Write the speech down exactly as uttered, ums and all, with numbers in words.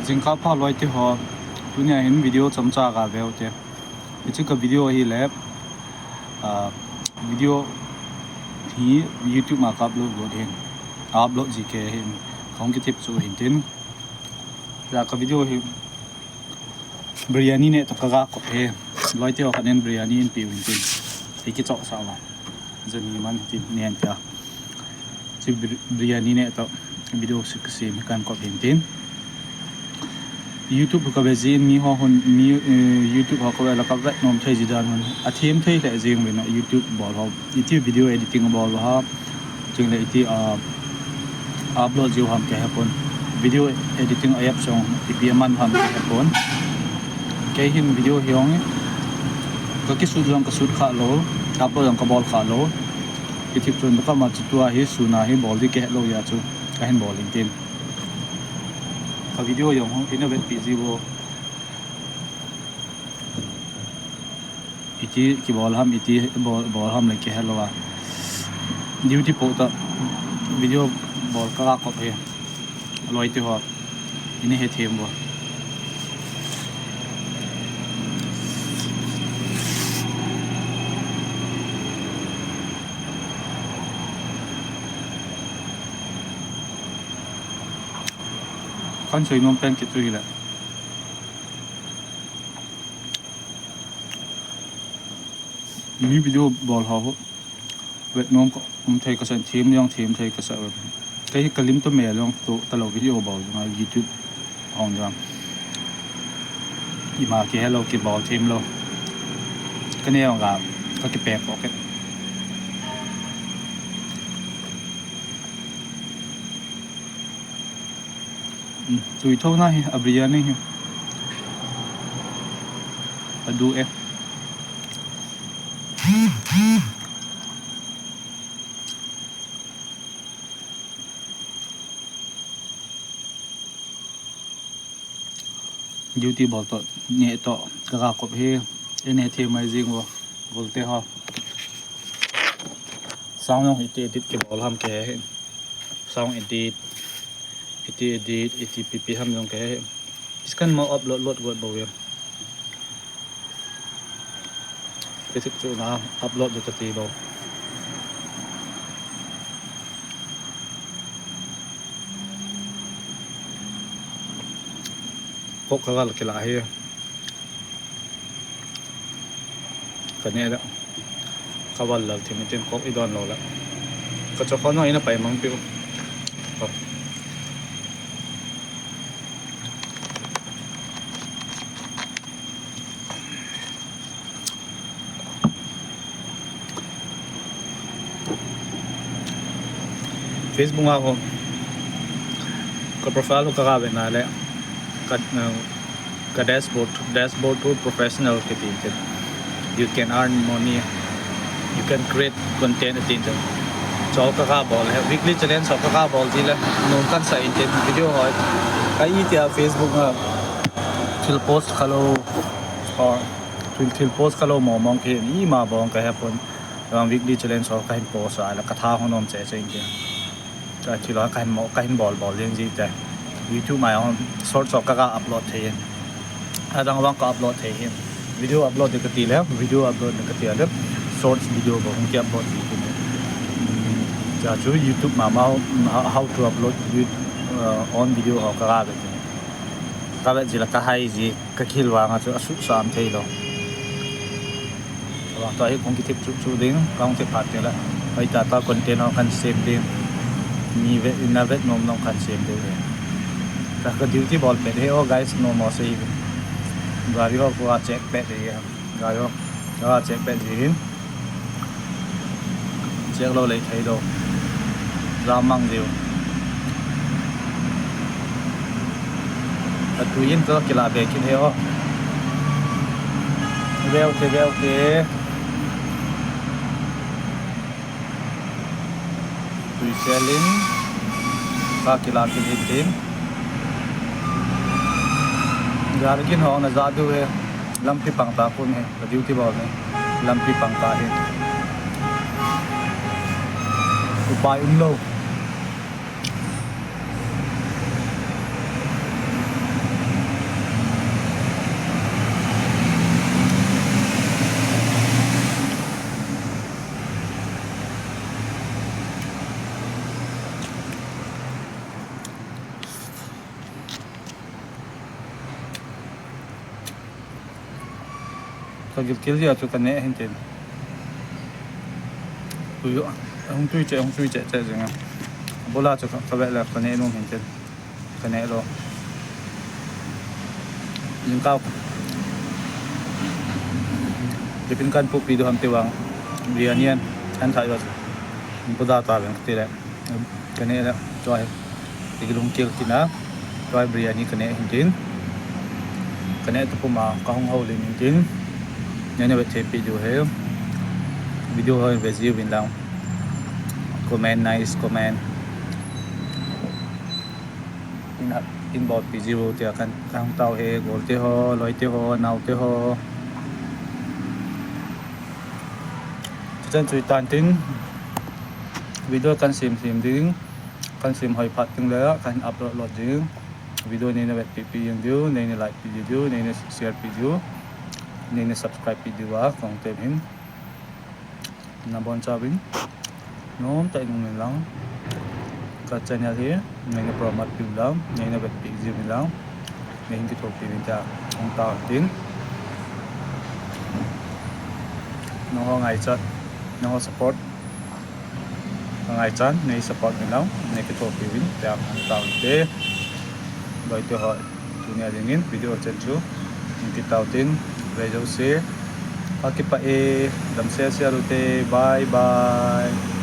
Jingkah pha loi te ho, tunia hin video chomcha ga veu te. Hiche ka video hi le, ah, video hi YouTube ma ka upload got hin. Upload ji ke hin. Kahung kithip chu hin tin. Tua ka video hi biryani neh toh ka ga kop hi. Loi te ho khat nin biryani in piu hin tin. Hi kichoh sa ma. Jani man tin nen ta. Hiche bir-, biryani neh toh video sik sik mi kan kop hin tin. YouTube ka ve jin mi ho hun mi, eh, YouTube ho ka ve la ka vet nom thei ji dan hun. A them thei le jing ve na YouTube bol ho. Iti video editing bol ho. Chule iti, ah, upload jiu ham ka hepon. Video editing a app jong ipi aman ham ka hepon. Kei hin video hi jong ka kishoot jong ka shoot kha lou, upload jong ka bol kha lou. Kithip chun ka ma chu tua hi suna hi bol di ka het lou jeh chu ka hin bol in tin. Ka video jong hung ina vetpi ji vo. Iti kibol ham, iti bol, bol ham le kihe lou a. Duty po ta video bol ka kop hi. Loi te ho. Ina he them vo. Kan soi nom pen kit chu hile. Mi video bol ho ho. Vet nom ka um thei ka sa, them jong them thei ka sa. Kei hi ka lim to mel jong to ta lou video bol jong a YouTube hong jong. Ima kihe lou kibol them lou. Ka neo ga ka kipe poh ke. Hmm, tui tho na hi, a biryani hi. A du e. Duty bol to, neh to, ka ga kop hi, ina he them mai jing vo, gol te ho. Sound jong iti edit kibol ham ka he. Sound edit, iti edit, iti pipi ham jong ka he. Iskan ma upload load got bou ya. Kisik chu na upload di ta ti bou. Kok ka gal kila hi. Ka ne da. Ka val lal thim tin kok i don lo la. Ka chok ho no ina pai mang piu. Facebook a ho ka profile ho ka ga ve na le ka, uh, ka dashboard, dashboard to professional kiti te. You can earn money. You can create content kiti te. Chol ka ga bol he weekly challenge ho ka ga bol ji le no kan sa in te video ho. Ka i tia Facebook a thil post kha lou. Or Thil, thil post kha lou mong mong ki, ima bol ka he pon. Weekly challenge ho ka hin post a, la ka tha ho nom che che in ke. Ka thil ho ka hin mo, ka hin bol bol ding ji te. YouTube ma ho short ho ka ga upload thei in. Adang vang ka upload thei in. Video upload de ka ti le, video upload de ka ti le. Shorts video bou hung ki upload ji ki. Cha chu YouTube ma ma, how to upload you, uh, own video ho ka ga ve. Ka ve ji la ka hai ji. Ka khel vang a chu a suhsam thei lou. Vang tua hi kong kithip chu chu ding, kong thip phat te la. Hoi ta ta content ho kan sem ding. Mi ve, na vet nom nom kan sem ding. Ta ka duty bol pet he, oh guys, no more sei. Gari ho ko a check pet he. Gari ho, a check pet he hin. Check lou lei thei lou. Jam mang diu. Ka tui in ka kila be kit he o. Veu te, veu te. Tui sel in ka kila kit in tin. Gari kin ho na ja diu he. Lampi pang ta kun he. Ka duty bol ne. Lampi pang ta he. Upai um lou. Kagilkel jeh a chu kaneh hintin. Tui, hung tui cheh, hung tui cheh cheh jing a. Abul a chu ka, kavet le kaneh nom hintin. Kaneh lou. Jingkah. Tiffin kahin puipi diu ham ti vang. Biryani an, an thai va. Puda ta veng ti le. Kaneh le, chua hi. Kagilkel kit na. Chua hi biryani kaneh hintin. Kaneh tapum a, kahung houlim hintin. Neina vetthei pi diu hi. Video ho ve jiuvin lang. Comment, nice comment. In, in bolpi jiu tia kan, kahung tao hi, golte ho, loite ho, naote ho. Chuchan chu hitan tin. Video kan sem sem ding. Kan sem hoi phat teng le kan upload load ding. Video neina vetpi pi jing diu, neina like pi diu, neina share pi diu, neina subscribe pi diu a kahung tem hin. Nabonchauvin nomtah in um in lang. Ka channel hi neina promote piu lang, neina vetpi jiuvin lang. Neihin kithopi uvin tia hung tao tin. Nangho ngaichat, nangho support. Kangaichan, nei support uvin lang, nei kithopi uvin tia hung tao te. Loite ho, tunia dingin video chen chu hin kitao tin, ve jouse. Kakipah e, damsel sel ute, bye bye.